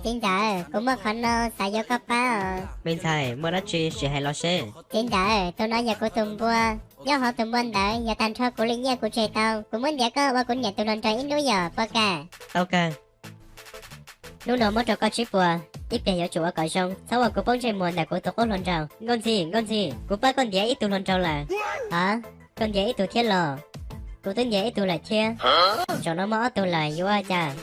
Txiv ntxawm, kuv muaj qhov no xav yuav koj pab os. Me ntxhais, muaj dab tsi sim hais los seb. Txiv ntxawm, tus no yog kuv tus npua. Nyob hauv tus npua ntawd yog tag nrho kuv li nyiaj kuv tseg tau. Kuv muab ntiav koj ua kuv niam tus hluas nraug ib hnub yom, puas kam? Tau kawg. Hnub no muab rau koj tsib puas, ib pliag yuav tsum ua kom zoo, txhob ua kuv poob ntsej muag ntawm kuv tus qub hluas nraug. Nkauj Ntxhi, Nkauj Ntxhi, kuv pab koj ntiav ib tug hluas nraug lawm. A, koj ntiav ib tug thiab los? Kuv twb ntiav ib tug lawm thiab. Zaum no muaj ob tug lawm yuav ua cas?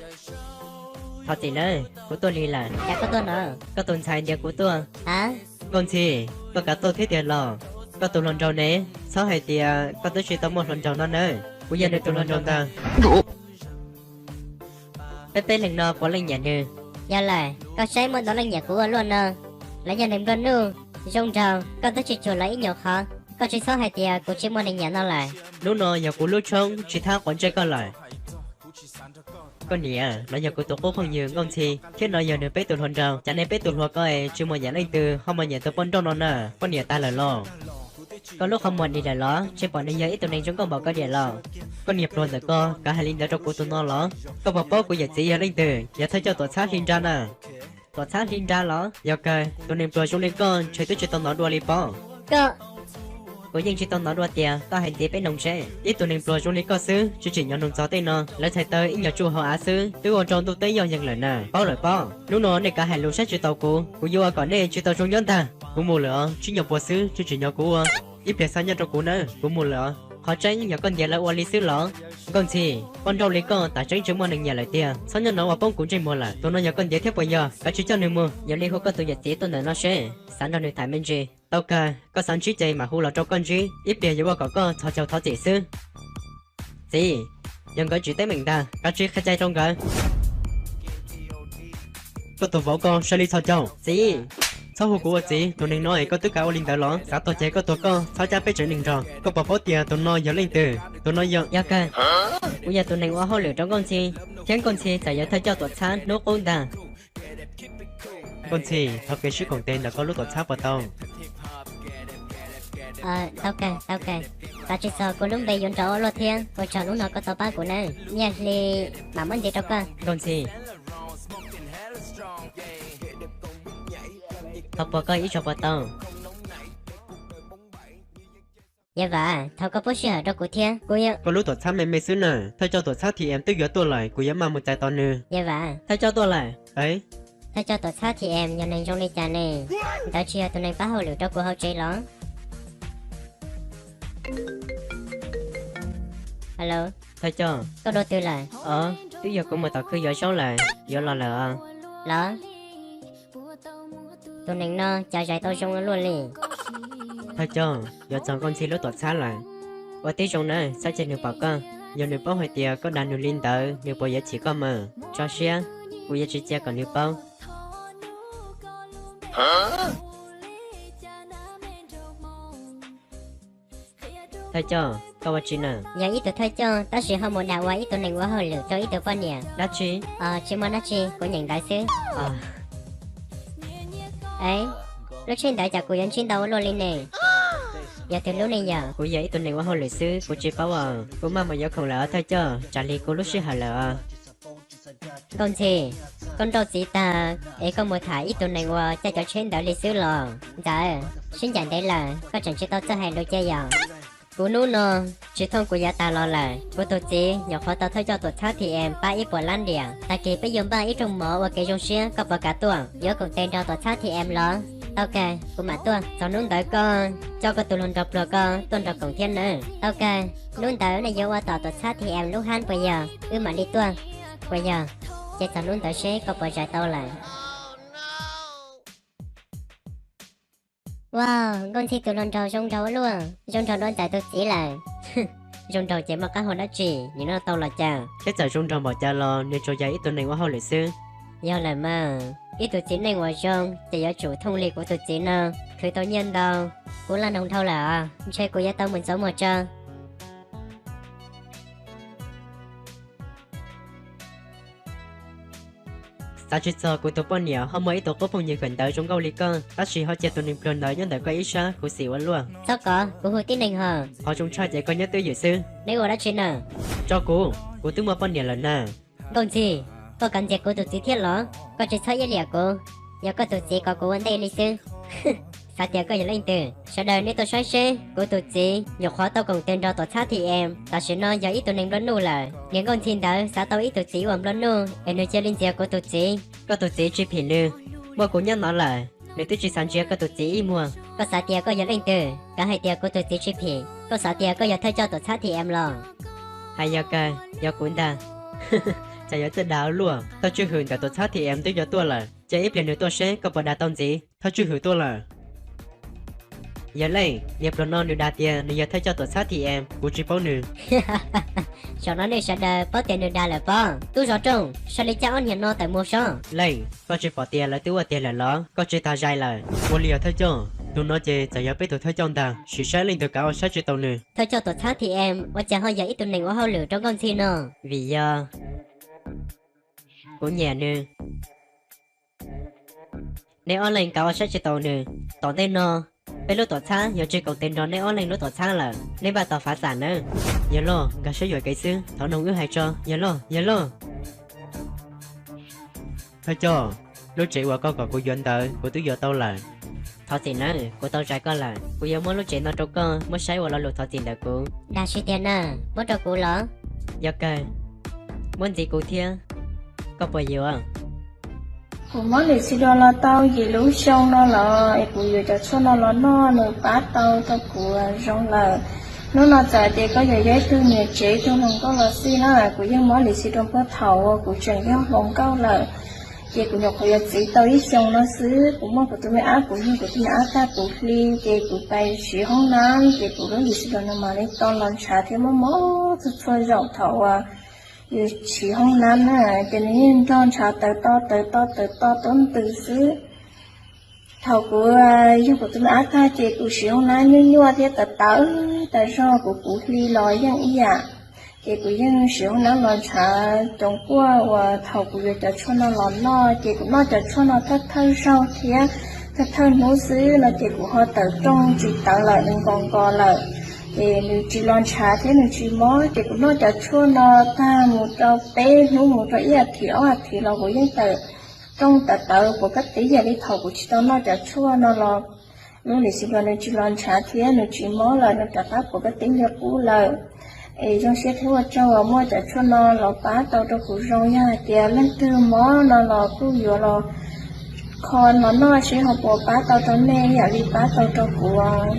Thov txim nawb, kuv tuaj lig lawm. Cas koj tuaj no? Koj tus ntxhais ntiav kuv tuaj. A, Nkauj Ntxhi, koj kav tuaj thiab tiag los? Koj tus hluas nraug ne? Txhob hais tias koj twb tsis tau muaj hluas nraug no nawb. Kuv yog nws tus hluas nraug ntag. Peb peb leeg no puav leej nyiam nws. Yog lawm, koj saib muaj ntau leej nyiam kuv ua luaj no. Lawv yog neeg nplua nuj, zoo nraug, koj twb tsis cuag lawv ib nyuag qhov. Koj tsis txhob hais tias kuv tsis muaj neeg nyiam no lawm. Hnub no yog kuv lub tshoob tsis thab quav ntsej koj lawm. Koj niam, no yog kuv tus qub phooj ywg Nkauj Ntxhi, thiab no yog nws peb tus hluas nraug. Cas nej peb tus hluas ko es tsis muaj nyiam leej twg ho muaj nyiam tus poj nrauj no na, poj niam tas lawm los? Koj lub qhov muag dim lawm los? Tsis pom nws yog ib tug neeg zoo nkauj npaum koj diam los? Koj niag pluag ntawm ko kav hais li ntawd rau kuv tus no los? Koj puas paub kuv yawm txiv yog leej twg? Yog thawj coj tuam txhab Hli Nra na. Tuam txhab Hli Nra los? Yog kawg, tus neeg pluag zoo li koj ntshe twb tsis tau hnov dua li pob. Koj, kuv yeej tsis tau hnov dua tias, koj hais ntxiv peb noog seb. Ib tug neeg pluag zoo li koj xwb tsis tsim nyog noog txog tej no. Lawv txhais taw ib nyuag tsuj hauv av xwb twb ua rau ntuj teb yoj yeeg lawm na. Paub lawm pob. Hnub no nej kav hais lus saib tsis taus kuv, kuv yuav ua kom nej tsis tau zoo nyob ntag. Kuv mus lawm os, tsib nyuag puas xwb tsis tsim nyog kuv ua. Ib pliag xa nyiaj rau kuv nawb, kuv mus lawm os. Qhov tseeb yog koj ntiav lawv ua li xwb los? Nkauj Ntxhi, poj nrauj li koj tas tseeb tsis muaj neeg nyiam lawm tiag, txhob nyob no ua poob kuv ntsej muag lawm. Tus no yog koj ntiav thiab puas yog? Kav tsij coj nws mus, yuav li hu koj tus yawm txiv tuaj ntawm no seb, xav nrog nws tham me ntsis. Tau kawg, koj xav ntsib ces mam hu los rau koj ntsib, ib pliag yuav ua kom koj txhos caug thov txim xwb. Txiv, yog nkawd tsis teeb meem ntag, kav tsij qhia cai rau nkawd. Koj tus vauv ko sai li txhos caug. Txiv, txhob hu kuv ua txiv, tus neeg no es koj twb kav ua li ntawd los? Xav tuag ces koj tuag koj, txhob cab peb tsev neeg nrog. Koj puas paub tias tus no yog leej twg? Tus no yog... Yog kawg, kuv yog tus neeg ua hauj lwm rau Nkauj Ntxhi, thiab Nkauj Ntxhi txawm yog thawj coj tuam txhab hnub qub ntag. Nkauj Ntxhi, thov kev sib koom tes ntawm koj lub tuam txhab puas tau? Tau kawg, tau kawg. Xav tsis txog kuv lub npe yuav nrov ua luaj thiab, ua tsaug hnub no koj tau pab kuv nawb. Nyiaj hli mam muab ntxiv rau koj. Nkauj Ntxhi, thov puas koj ib zaug puas tau? Yawm Vam, thov koj pub sij hawm rau kuv thiab, kuv yuav... Koj lub tuam txhab me me xwb na, thawj coj tuam txhab T M twb yuav tuaj lawm, kuv yuav maj mus txais tos nws. Yawm Vam, thawj coj tuaj lawm. Thawj coj tuam txhab T M yog neeg zoo li cas ne? Ntawd tsis yog tus neeg pab hauj lwm rau kuv hauv tsev los? Thawj coj, koj dua twg lawm? Os, twb yog kuv mus tom khw yuav zaub lawm, yuav los lawm os. Los, tus neeg no cas zais tau zoo luaj li. Thawj coj, yuav txog Nkauj Ntxhi lub tuam txhab lawm. Ua tib zoo na, txhob cia nws pom koj. Yog nws paub hais tias koj dag nws li ntawd, nws puas yuav chim koj mas? Tso siab, kuv yuav tsis cia kom nws paub. Thawj coj, koj ua tsi na? Yog ib tug thawj coj tab sis ho mus dag ua ib tug neeg ua hauj lwm rau ib tug poj niam. Dab tsi? Os, tsis muaj dab tsi, kuv nyeem ntawv xwb. Lub tsheb ntawd cas kuv yuav ntsib ntau ua luaj li ne? Yog twg lub ne yom? Kuv yog ib tug neeg ua hauj lwm xwb, kuv tsis paub os. Kuv maj mus yuav khoom lawm os thawj coj, tsam li kuv lub sij hawm lawm os. Nkauj Ntxhi, koj nrauj txiv tag es koj mus tham ib tug neeg uas caij cov tsheb ntawd li xwb los? Ntxawm, sib ncaim ntev lawm koj tseem tsis tau txawj hais lus cia yom? Kuv hnub no tsis thooj kuv yav tag los lawm. Kuv tus txiv nyuam qhuav tau thawj coj tuam txhab T M pab ib puas lab diam. Tag kis peb yuav npaj ib rooj mov ua kev zoo siab, koj puas kam tuaj yuav koom tes nrog tuam txhab T M los? Tau kawg, kuv mam tuaj. Txog hnub ntawd koj coj koj tus hluas nraug pluag ko tuaj nrog koom thiab nawb. Tau kawg, hnub ntawd nej yuav ua tom tuam txhab T M lub hab puas yog? Wb mam li tuaj puas yog? Ces txog hnub ntawd seb koj puas zais tau lawm. Wow, Nkauj Ntxhi tus hluas nraug zoo nraug ua luaj, zoo nraug dua Ntxawm tus txiv lawm. Zoo nraug ces muaj qab hau dab tsi, nim no tau los cas? Thiab txawm zoo nraug npaum cas los nws tsuas yog ib tug neeg ua hauj lwm xwb. Yog lawm mas, ib tug txiv neej uas zoo ces yuav tsum thooj li kuv tus txiv no, khwv tau nyiaj ntau. Kuv laj noog dhau lawm os, ntshe kuv yuav tau mus ntxuav muag tso. Xav tsis txog kuv tus poj niam ho muaj ib tug qub phooj ywg kawm ntawv zoo nkauj li koj, tab sis ho cia tus neeg pluag ntawd nyob ntawm koj ib sab khuv xim ua luaj. Txhob kov, kuv hu tib neeg ho. Qhov zoo tshaj ces koj nyob twj ywm xwb. Neb ua dab tsi na? Tso kuv, kuv twb muaj poj niam lawm na. Nkauj Ntxhi, koj kav ntxias kuv tus txiv thiab los? Koj tsis txhob iab liam kuv, yog koj tus txiv kom kuv ua ntej li xwb. Xav tias koj yog leej twg? Sawv daws nej tuaj saib seb, kuv tus txiv nyuam qhuav tau koom tes nrog tuam txhab T M, tam sim no yog ib tug neeg nplua nuj lawm. Niag nkauj ntxhi ntawd xav tau ib tug txiv uas nplua nuj es nws cia li ntxias kuv tus txiv. Koj tus txiv tsis phim nws, muaj kuv nyob no lawm, nws twb tsis xav ntsia koj tus txiv ib muag. Koj xav tias koj yog leej twg? Kav hais tias kuv tus txiv tsis phim, koj xav tias koj yog thawj coj tuam txhab T M los? Hais yog kawg, yog kuv ntag. Cas yuav txawj dag ua luaj, thawj tswj hwm ntawm tuam txhab T M twb yuav tuaj lawm, cia ib pliag nws tuaj seb koj puas dag tau ntxiv. Thawj tswj hwm tuaj lawm. Yog leej niag pluag no nws dag tias nws yog thawj coj tuam txhab T M, kuv tsis paub nws. Zaum no nej sawv daws paub tias nws dag lawm pob. Tub zov rooj, saj li cab ob niag no tawm mus sob. Leej, koj tsis pom tias lawv twb ua tiag lawm los? Koj tsis tas zais lawm. Ua li os thawj coj, tus no ces txawm yog peb tus thawj coj ntag, sim saib leej twg kav ua saib tsis tau nws. Thawj coj tuam txhab T M ua cas ho yog ib tug neeg ua hauj lwm rau nkauj ntxhi no? Vim yog kuv nyiam nws. Neb ob leeg kav ua saib tsis tau nws. Tom ntej no peb lub tuam txhab yuav tsis koom tes nrog neb ob leeg lub tuam txhab lawm, neb npaj tos fav xam nawb. Yawg loj, nkag siab yuam kev xwb, thov noog wb hais tso. Yawg loj, yawg loj. Thawj coj, lub tsev uas koj kom kuv yuav ntawd kuv twb yuav tau lawm. Thov txim nawb, kuv tau zais koj lawm, kuv yuav muab lub tsev no rau koj muab saib ua lo lus thov txim ntawm kuv. Dag siab tiag na, muab rau kuv los? Yog kawg, muab ntxiv kuv thiab, koj puas yuav? Kuv muab lwm txiv dua los tau yim lub xyoo no los es kuv yuav cov tshuaj no los noj nws pab tau rau kuv zoo lawm. Hnub no txawm tias koj yuav yog ib tug niam tsev ib tug hluas nkauj los xij na, kuv yeej muab lwm txiv dua puag thaum uas kuv tseem yog hluas nkauj lawm. Ces kuv nyuam qhuav yuav txiv tau ib xyoos no xwb, kuv muaj kuv tus me ab, kuv yug kuv tus me ab tag kuv hli, ces kuv pais siv hoob nab, ces kuv lub lwm txiv dua no mam li tau los ntshav thiab mob mob txhua txhua zaum thaum uas yus siv hoob nab na, ces nws yeej nrog ntshav tawv to tawv to tawv to tuab ntws xwb. Thaum kuv yug kuv tus me ab tag ces kuv siv hoob nab nyuaj nyuaj thiab tawv tawv tas zog, kuv kuv hli los yeej ib yam. Ces kuv yeej siv hoob nab los ntshav coov kuaj uas thaum kuv yuav cov tshuaj no los noj, ces kuv noj cov tshuaj no thawj thawj zaug thiab thawj thawj hnub xwb no ces kuv ho tawm rooj tsis tawv lawm, nws nkos nkos lawm. Ces nws tsis los ntshav thiab nws tsis mob, ces kuv noj cov tshuaj no tag mus rau peb hnub mus rau ib as thiv ob as thiv los kuv yeej tawm rooj tawv tawv puas kab tib yam li thaum kuv tsis tau noj cov tshuaj no los. Lub lwm txiv dua nws tsis los ntshav thiab nws tsis mob lawm, nws rov qab puas kab tib nkaus qub lawm. Es zoo siab thiab ua tsaug uas muaj cov tshuaj no los pab tau rau kuv zoo, yog hais tias leej twg mob no los kuj yuav los kho los noj seb ho puas pab tau rau nej ib yam li pab tau rau kuv os.